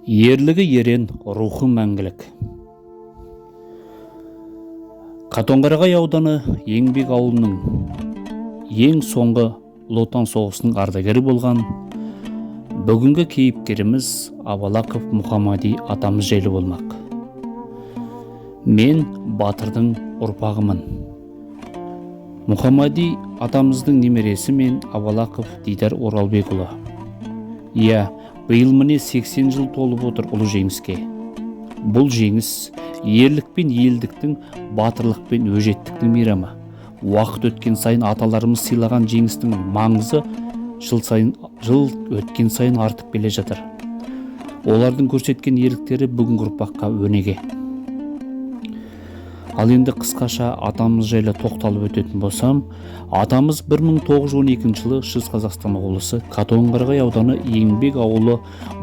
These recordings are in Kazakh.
Ерлігі ерен, рухы мәңгілік. Катонқарағай ауданы Еңбек ауылының ең соңғы Ұлы Отан соғысының ардагері болған бүгінгі кейіпкеріміз Абалақов Мұхамади атамыз жайлы болмақ. Мен батырдың ұрпағымын. Мұхамади атамыздың немересі мен Абалақов Дидар Оралбекұлы. Иә, биыл міне 80 жыл толып отыр ұлы жеңіске. Бұл жеңіс ерлік пен елдіктің, батырлық пен өжеттіктің мейрамы. Уақыт өткен сайын аталарымыз сыйлаған жеңістің маңызы жыл сайын, жыл өткен сайын артып келе жатыр. Олардың көрсеткен ерліктері бүгінгі ұрпаққа өнеге. Ал енді қысқаша атамыз жайлы тоқталып өтетін болсам, атамыз 1912 жылы Шығыс Қазақстан облысы Катонқарағай ауданы Еңбек ауылы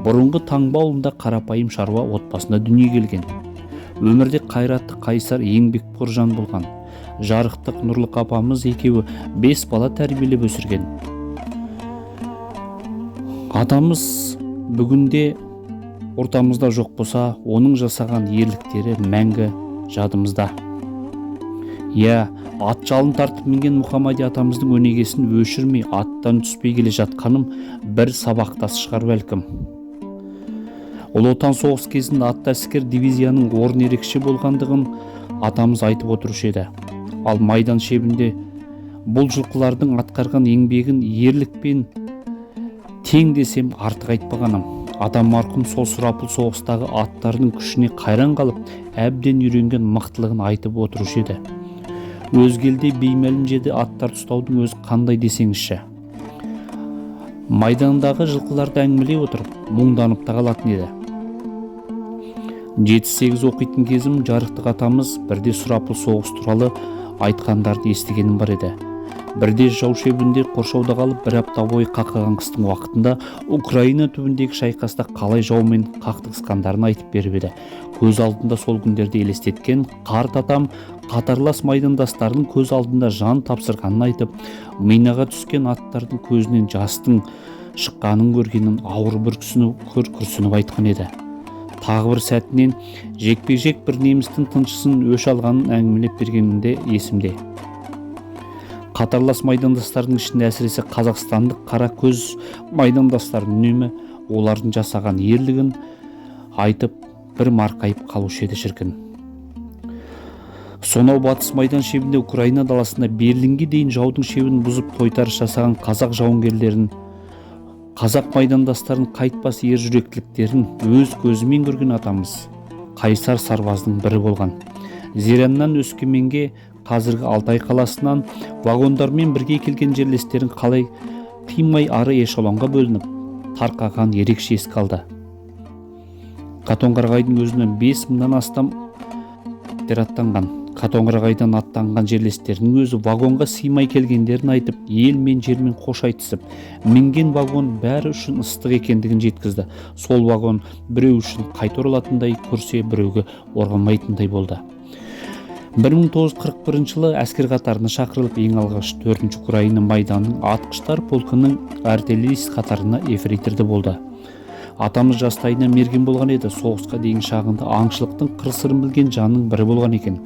бұрынғы Таңба ауылында қарапайым шаруа отбасында дүниеге келген. Өмірде қайратты, қайсар, еңбекқор жан болған. Жарықтық Нұрлық апамыз екеуі 5 бала тәрбиелеп өсірген. Атамыз бүгінде ортамызда жоқ болса, оның жасаған ерліктері мәңгі жадымызда. Иә, ат жалын тартып мінген Мұхаммади атамыздың өнегесін өшірмей, аттан түспей келе жатқаным бір сабақтас шығар бәлкім. Ұлы Отан соғыс кезінде атты әскер дивизияның орны ерекше болғандығын атамыз айтып отырушы еді. Ал майдан шебінде бұл жылқылардың атқарған еңбегін ерлікпен тең десем артық айтпағаным. Атам марқұм сол сұрапыл соғыстағы аттардың күшіне қайран қалып, әбден үйренген мықтылығын айтып отырушы еді. Өзге елде беймәлім жерде аттарды ұстаудың өзі қандай десеңізші. Майдандағы жылқыларды әңгімелей отырып, мұңданып та қалатын еді. 7-8 оқитын кезім жарықтық атамыз бірде сұрапыл соғыс туралы айтқандарды естігенім бар еді. Бірде жау шебінде қоршауда қалып, бір апта бойы қақаған қыстың уақытында Украина түбіндегі шайқаста қалай жаумен қақтығысқандарын айтып беріп еді. Көз алдында сол күндерді елестеткен қарт атам қатарлас майдандастарының көз алдында жан тапсырғанын айтып, минаға түскен аттардың көзінен жастың шыққанын көргенін ауыр бір күрсініп айтқан еді. Тағы бір сәтінен жекпе-жек бір немістің тыншысын өш алғанын әңгімелеп бергенінде есімде. Қатарлас майдандастардың ішінде әсіресе қазақстандық қара көз майдандастардың үнемі олардың жасаған ерлігін айтып бір марқайып қалушы еді шіркін. Сонау батыс майдан шебінде Украина даласында Берлинге дейін жаудың шебін бұзып тойтарыс жасаған қазақ жауынгерлерін, қазақ майдандастарын қайтпас ер жүректіліктерін өз көзімен көрген атамыз қайсар сарбаздың бірі болған. Зераннан Өскеменге қазіргі Алтай қаласынан вагондармен бірге келген жерлестерін қалай қимай ары эшелонға бөлініп тарқаған ерекше еске алды. Катонқарағайдың өзінен 5000-нан астам аттанған. Катонқарағайдан аттанған жерлестерінің өзі вагонға сыймай келгендерін айтып, ел мен жермен қош айтысып, мінген вагон бәрі үшін ыстық екендігін жеткізді. Сол вагон біреу үшін қайта оралатындай көрсе, біреуге оралмайтындай болды. 1941 жылы әскер қатарына шақырылып, ең алғаш 4-ші Украина майданының атқыштар полкының артиллерист қатарына ефрейторды болды. Атамыз жастайынан мерген болған еді. Соғысқа дейін шағында аңшылықтың қыр-сырын білген жанның бірі болған екен.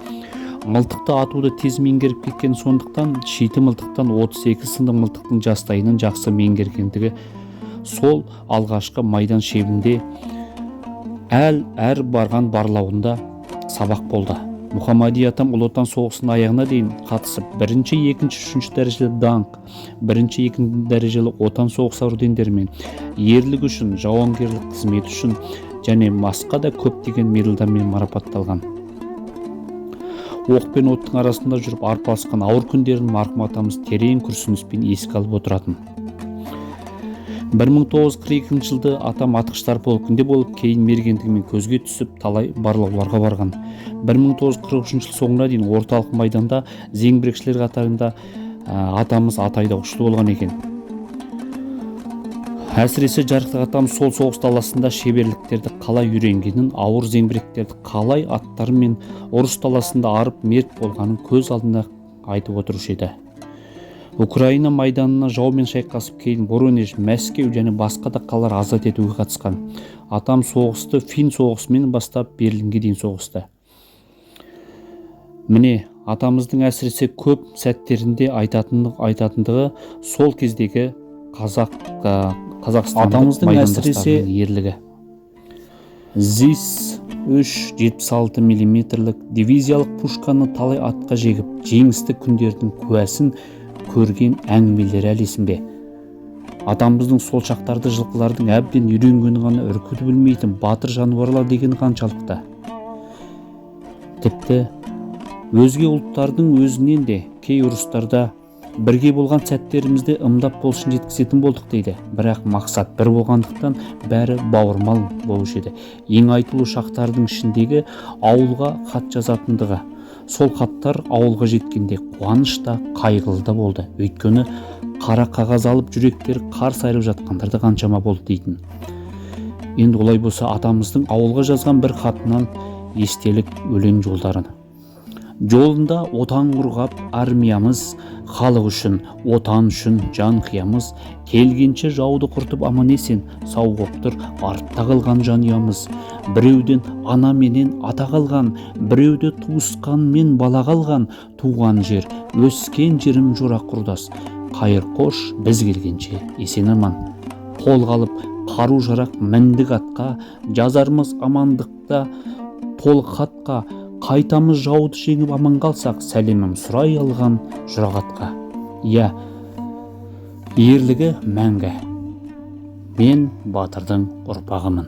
Мылтықты атуды тез меңгеріп кеткен, сондықтан шиті мылтықтан 32 сынды мылтықтың жастайынан жақсы меңгергендігі сол алғашқы майдан шебінде әр барған барлауында сабақ болды. Мұхаммади атам Ұлы Отан соғысының аяғына дейін қатысып, бірінші, екінші, үшінші дәрежелі даңқ, бірінші, екінші дәрежелі Отан соғысы ордендерімен, ерлігі үшін, жауынгерлік қызметі үшін және басқа да көптеген медальдармен марапатталған. Оқ пен оттың арасында жүріп арпалысқан ауыр күндерін марқұм атамыз терең күрсініспен еске алып отыратын. 1942 жылды атам атқыштар полкінде болып, кейін мергендігімен көзге түсіп, талай барлауларға барған. 1943 жыл соңына дейін орталық майданда зеңбірекшілер қатарында атамыз ат айдаушы болған екен. Әсіресе жарықтық атам сол соғыс даласында шеберліктерді қалай үйренгенін, ауыр зеңбіректерді қалай аттармен ұрыс даласында арып мерт болғанын көз алдында айтып отырушы еді. Украина майданына жаумен шайқасып, кейін Воронеж, Мәскеу және басқа да қалалар азат етуге қатысқан. Атам соғысты фин соғысымен бастап Берлинге дейін соғысты. Міне, атамыздың әсіресе көп сәттерінде айтатындығы сол кездегі қазақстандық Атамыздың майдандастарының әсіресе ерлігі. ЗИС 3 76 миллиметрлік дивизиялық пушканы талай атқа жегіп, жеңісті күндердің куәсін көрген әңгімелері әлі есімде. Атамыздың сол шақтарды жылқылардың әбден үйренгені ғана үркуді білмейтін батыр жануарлар деген қаншалықты. Тіпті өзге ұлттардың өзінен де кей ұрыстарда бірге болған сәттерімізде ымдап қол ұшын жеткізетін болдық дейді. Бірақ мақсат бір болғандықтан, бәрі бауырмал болушы еді. Ең айтулы шақтардың ішіндегі ауылға хат жазатындығы. Сол хаттар ауылға жеткенде қуаныш та, қайғылы да болды, өйткені қара қағаз алып, жүректері қарс айырып жатқандар да қаншама болды дейтін. Енді олай болса, атамыздың ауылға жазған бір хатынан естелік өлең жолдарын. Жолында Отан қорғап армиямыз, халық үшін, Отан үшін жан қиямыз. Келгенше жауды құртып, аман есен сау боп тұр артта қалған жанұямыз. Біреуден ана менен ата қалған, біреуде туысқан мен бала қалған. Туған жер, өскен жерім, жора құрдас, қайыр қош, біз келгенше есен аман. Қолға алып қару жарақ, міндік атқа, жазармыз амандықта толық хатқа. Қайтамыз жауды жеңіп, аман қалсақ, сәлемім сұрай алған жұрағатқа. Иә, ерлігі мәңгі, мен батырдың ұрпағымын.